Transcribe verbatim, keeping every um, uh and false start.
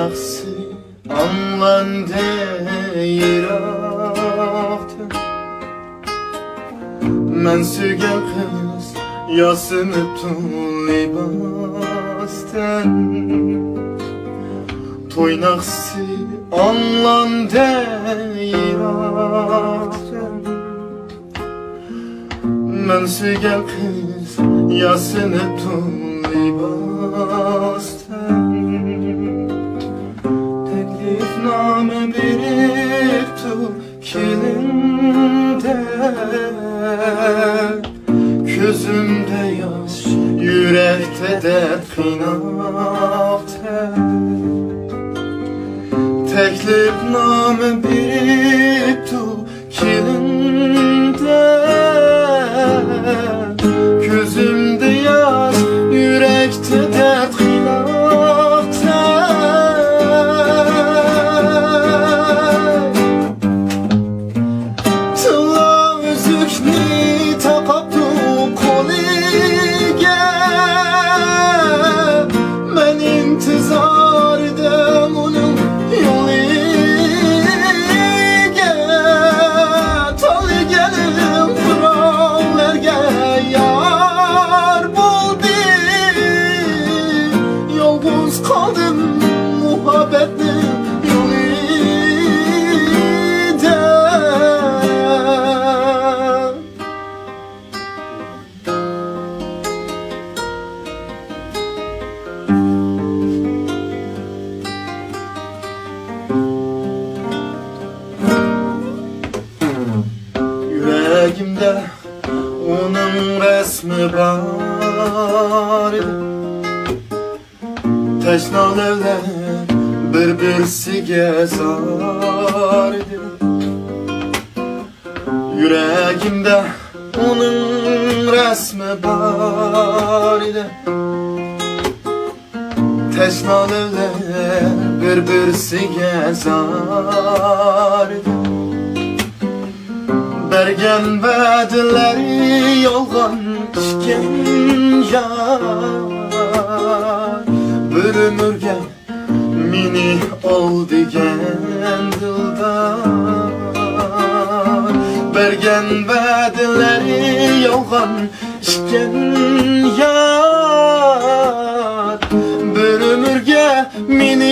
ناخشىسى ئاڭلاندى يىراقتىن. مەن سۆيگەن قىز ياسىنىپتۇ لىباستىن. توي ناخشىسى ئاڭلاندى يىراقتىن. مەن سۆيگەن قىز ياسىنىپتۇ لىباستىن. تەكلىپنامە بېرىپتۇ كېلىندەك. كۆزۈمدە ياش، يۈرەكتە دەرد قىيناقتەك. تەكلىپنامە بېرىپتۇ كېلىندەك. كۆزۈمدە ياش، يۈرەكتە دەرد قىيناقتەك. تىللا ئۈزۈكنى تاقاپتۇ قولىگە. مەن ئىنتىزار ئىدىم ئۇنىڭ يولىگە. تالىگەنلىرىم پىراۋلەرگە يار بولدى. يالغۇز قالدىم مۇھەببەتنىڭ يولىدا. يۈرەگىمدە ئۇنىڭ رەسمى بار ئىدى. تەشنا لەۋلەر بىر-بىرسىگە زار ئىدى. يۈرەگىمدە ئۇنىڭ رەسمى بار ئىدى. تەشنا لەۋلەر بىر-بىرسىگە زار ئىدى. بەرگەن ۋەدىلەر يالغان ئىكەن يار. بىر ئۆمۈرگە مېنى ئال دېگەن دىلدار. بەرگەن ۋەدىلەر يالغان ئىكەن يار. بىر ئۆمۈرگە مېنى